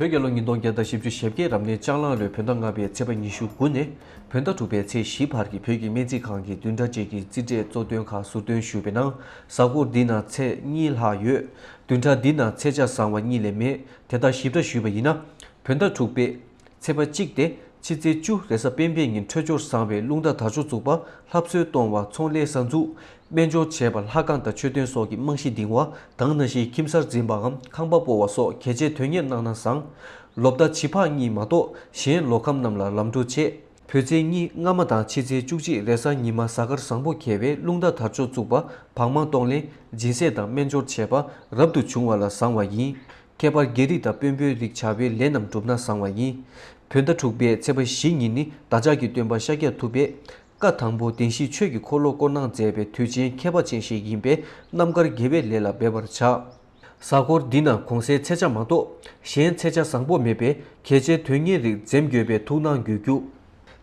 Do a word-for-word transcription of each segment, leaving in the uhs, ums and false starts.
བོད་རྒྱལ་ལོ་ཉིས་སྟོང་བརྒྱ་དང་བཞི་བཅུ་ཞེ་བརྒྱད་རབ་གནས་ལྕགས་གླང་ལོའི་བོད་ཟླ་ལྔ་པའི་ཚེས་པ་ཉི་ཤུ་དགུ་ནས་བོད་ཟླ་དྲུག་པའི་ཚེས་བཞི་བར་གྱི་བོད་ཀྱི་སྨན་རྩིས་ཁང་གི་བདུན་ཕྲག་གཅིག་གི་རྩིས་ཁྲའི་གཙོ་དོན་ཁག་ཟུར་འདོན་ཞུས་པའི་ནང་། གཟའ་འཁོར་འདི་ན་ཚེས་གཉིས་ལྷག་ཡོད། བདུན་ཕྲག་འདི་ན་ཚེས་ཆ་བཟང་བ་གཉིས་ལས་མེད། དེ་ལྟར་ཞིབ་ཕྲ་ཞུས་པ་ཡིན་ན། བོད་ཟླ་དྲུག་པའི་ཚེས་པ་གཅིག་སྟེ་ཕྱི་ཚེས་བཅུ་རེས་གཟའ་སྤེན་པའི་ཉིན་འཕྲོད་སྦྱོར་བཟང་བའི་རླུང་རྟ་དར་ལྕོག་འཛུགས་པ། ལྷ་གསོལ་གཏོང་བ། ཚོང་ལས་གསར་འཛུགས། སྨན་སྦྱོར་བྱས་པ། ལྷ་ཁང་དང་མཆོད་རྟེན་སོགས་ཀྱི་རྨང་གཞི་འདིང་བ་དང་། ནང་བཞིན་ཁྱིམ་གསར་འཛིན་པའམ་ཁང་པ་སྤོ་བ་སོགས་གལ་ཆེའི་དོན་གཉེར་གནང་ན་བཟང་། ལོ་ཟླ་བྱི་ཕག་གཉིས་མ་གཏོགས་གཞན་ལོ་ཁམས་རྣམས་ལ་ལམ་འགྲོ་བྱེད། བོད་ཚེས་གཉིས་སྔ་མ་དང་ཕྱི་ཚེས་བཅུ་གཅིག་རེས་གཟའ་ཉི་མ་གཟའ་སྐར་བཟང་པོ་འཁེལ་བས་རླུང་རྟ་དར་ལྕོག་བཙུགས་པ། བག་མ་གཏོང་ལེན། སྦྱིན་སྲེག་དང་སྨན་སྦྱོར་བྱས་པ་རབ་ཏུ་བྱུང་བ་ལ་བཟང་བ་ཡིན། ཁྱད་པར་རྒྱལ་རིགས་དང་དཔོན་པོའི་རིགས་བྱ་བའི་ལས་རྣམས་འགྲུབ་ན་བཟང་བ་ཡིན། བོད་ཟླ་དྲུག་པའི་ཚེས་པ་བཞི་ཉིན་ནི་བདག་ཅག་གི་སྟོན་པ་ཤཱཀྱ་ཐུབ་པས་བཀའ་དང་པོ་བདེན་བཞིའི་ཆོས་ཀྱི་འཁོར་ལོ་བསྐོར་གནང་མཛད་པའི་དུས་ཆེན་ཁྱད་པར་ཅན་ཞིག་ཡིན་པས་རྣམ་དཀར་དགེ་བའི་ལས་ལ་འབད་པར་བྱ། གཟའ་འཁོར་འདི་ན་གུང་སེང་ཚེས་ཆ་མ་གཏོགས་གཞན་ཚེས་ཆ་བཟང་པོ་མེད་པས་གལ་ཆེའི་དོན་གཉེར་རིགས་འཛེམ་དགོས་པའི་ཐུགས་སྣང་དགོས་རྒྱུ།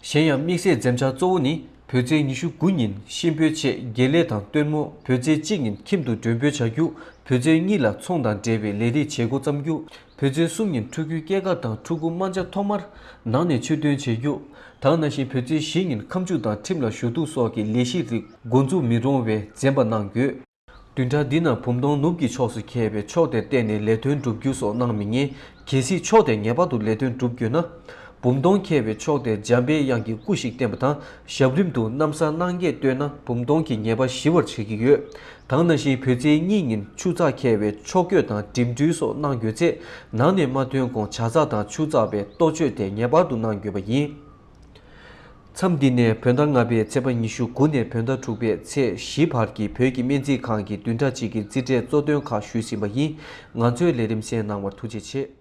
གཞན་ཡང་དམིགས་བསལ་འཛེམ་བྱ་གཙོ་བོ་ནི་བོད་ཚེས་ཉི་ཤུ་དགུ་ཉིན་གཤིན་པོའི་ཆེད་དགེ་ལས་དང་སྟོན་མོ། བོད་ཚེས་གཅིག་ཉིན་ཁྱིམ་དུ་མགྲོན་འབོད་བྱ་རྒྱུ། བོད་ཚེས་གཉིས་ལ་ཚོང་དང་འབྲེལ་བའི་ལས་རིགས་བྱེད་འགོ་བརྩམ་རྒྱུ། བོད་ཚེས་གསུམ་ཉིན་ཕྲུ་གུའི་སྐྱེས་སྐར་དང་ཕྲུ་གུ་དམར་འབྱར་ཐོག་མར་ནང་ནས་མཆོད་སྟོན་བྱེད་རྒྱུ། དང་ནང་བཞིན་བོད་ཚེས་བཞི་ཉིན་ཁ་མཆུ་དང་ཁྲིམས་ལ་ཞུ་གཏུག་སོགས་ཀྱི་ལས་གཞི་རིགས་འགོ་འཛུགས་མི་རུང་བས་འཛེམ་པ་གནང་དགོས། བདུན་ཕྲག་འདི་ན་བུམ་སྟོང་ནུབ་ཀྱི་ཕྱོགས་སུ་འཁེལ་བའི་ཕྱོགས་དེར་བལྟས་ནས་ལས་དོན་སྒྲུབ་རྒྱུ་སོགས་གནང་མི་ཉན། གལ་སྲིད་ཕྱོགས་དེར་ངེས་པར་དུ་ལས་དོན་སྒྲུབ་དགོས་ན། བུམ་སྟོང་འཁེལ་བའི་ཕྱོགས་དེར་འཇམ་པའི་དབྱངས་ཀྱི་སྐུ་ཞིག་བསྟན་པ་དང་། ཞབས་རིམ་དུ་ན་བཟའ་གནང་གས་བཏོན་ན་བུམ་སྟོང་གི་ཉེས་པ་ཞི་བར་བྱེད་ཀྱི་ཡོད། དང་ནང་བཞིན་བོད་ཚེས་གཉིས་ཉིན་ཆུ་ཚགས་འཁེལ་བའི་ཕྱོགས་བསྐྱོད་དང་འགྲིམ་འགྲུལ་སོགས་གནང་དགོས་ཚེ། ནང་ནས་མ་ཐོན་གོང་ཇ་ཚགས་དང་ཆུ་ཚགས་པའི་གཏོ་མཆོད་དེ་ངེས་པར་དུ་གནང་དགོས་པ་ཡིན། མཚམས་འདི་ནས་བོད་ཟླ་ལྔ་པའི་ཚེས་པ་ཉི་ཤུ་དགུ་ནས་བོད་ཟླ་དྲུག་པའི་ཚེས་བཞི་བར་གྱི་བོད་ཀྱི་སྨན་རྩིས་ཁང་གི་བདུན་ཕྲག་གཅིག་གི་རྩིས་ཁྲའི་གཙོ་དོན་ཁག་ཞུས་ཟིན་པ་ཡིན། ང་ཚོའི་ལས་རིམ་གསན་གནང་བར་ཐུགས་རྗེ་ཆེ།